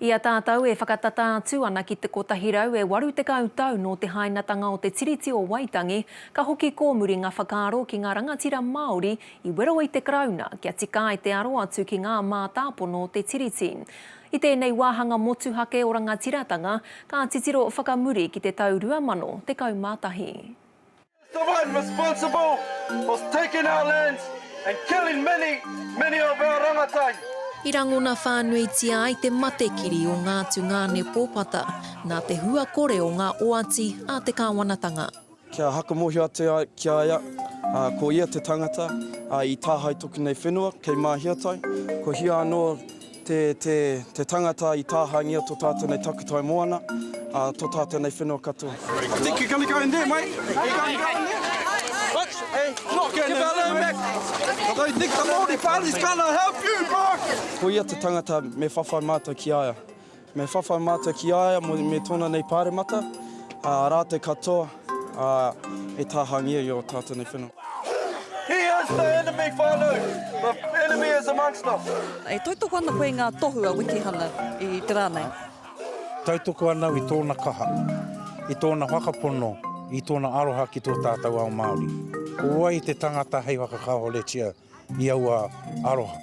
I a tātou e whakatata atu ana ki te 180 tau nō te hainatanga o te Tiriti o Waitangi, ka hoki kōmuri ngā whakaaro ki ngā rangatira Māori i wero i te Karauna kia tika ai te aro atu ki ngā mātāpono o te Tiriti. I tēnei wāhanga motuhake o Rangatiratanga, ka titiro whakamuri ki te tau 2011. The one responsible for taking our lands and killing many, many of our rangatahi. I rangona whānuitia ai te matekiri o ngā tungāne pōpata nā te hua kore o ngā oati a te kāwanatanga. Kia hakamōhio atu ai ki a ia, ko ia te tangata i tāhae toku nei whenua kei Māhiatai, ko hia anō Te, te, te tangata i tāhaengia tō tātou nei takutai moana, ā, tō tātou nei whenua katoa. I think you're gonna go in there, mate. Are you gonna go in there? What? Hey, not going in there, mate. I don't think the Māori Party's gonna help you, bro. Ko ia te tangata me whawhai mātou ki a ia. Me whawhai mātou ki a ia me tōna nei pāremata, ā, rātou katoa, ā, e tāhaengia i ō tātou nei whenua. He is the enemy whānau! The enemy is amongst us! E tautoko ana koe i ngā tohu a Wikihana i te rā nei? Tautoko ana au i tōna kaha, i tōna whakapono, i tōna aroha ki tō tātou ao Māori. Ko wai te tangata hei whakakāhoretia i aua aroha?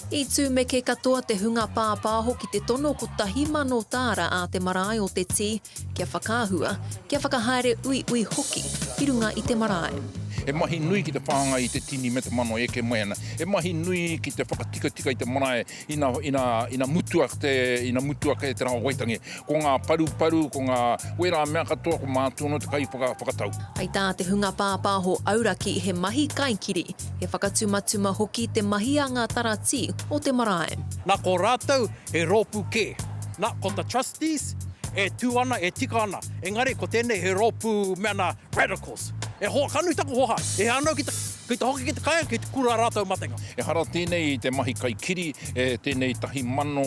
I tūmeke katoa te hunga pāpāho ki te tono 1,000 tāra a te marae o Te Tī kia whakaahua, kia whakahaere uiui hoki i runga i te marae. He mahi nui ki te whāngai i te tini me te mano e eke mai ana. He mahi nui ki te whakatikatika i te marae ina, ina, ina mutu ake te, ina mutu ake te rā o Waitangi. Ko ngā paruparu, ko ngā, wērā mea katoa ko mātou anō te kai whaka, whakatau. Hei tā te hunga pāpāho auraki he mahi kaikiri, he whakatumatuma hoki te mahi a ngā taratī o te marae. Na ko ratou he rōpū kē. Na ko the trustees e tū ana, e tika ana. Engari ko tēnei he rōpū mea na radicals. E hoa, ka nui taku hoha. E anau ki te, ki te hoki ki te kainga, ki te kura ratou matenga. Ehara tēnei i te mahi kaikiri, e tēnei 1,000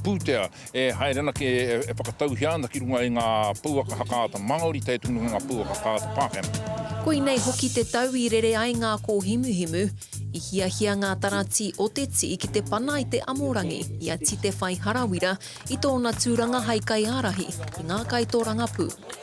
pūtea e haere ana ki, e whakatauhia ana ki runga i ngā pouaka hakaata Māori tae atu ki runga i ngā pouaka hakaata Pākehā. Koinei hoki te tau i rere ai ngā kōhimuhimu, i hiahia ngā taratī o te tī ki te pana i te amorangi i a Tite Whai Harawira i tōna tūranga hai kaiārahi i ngā kaitōrangapū.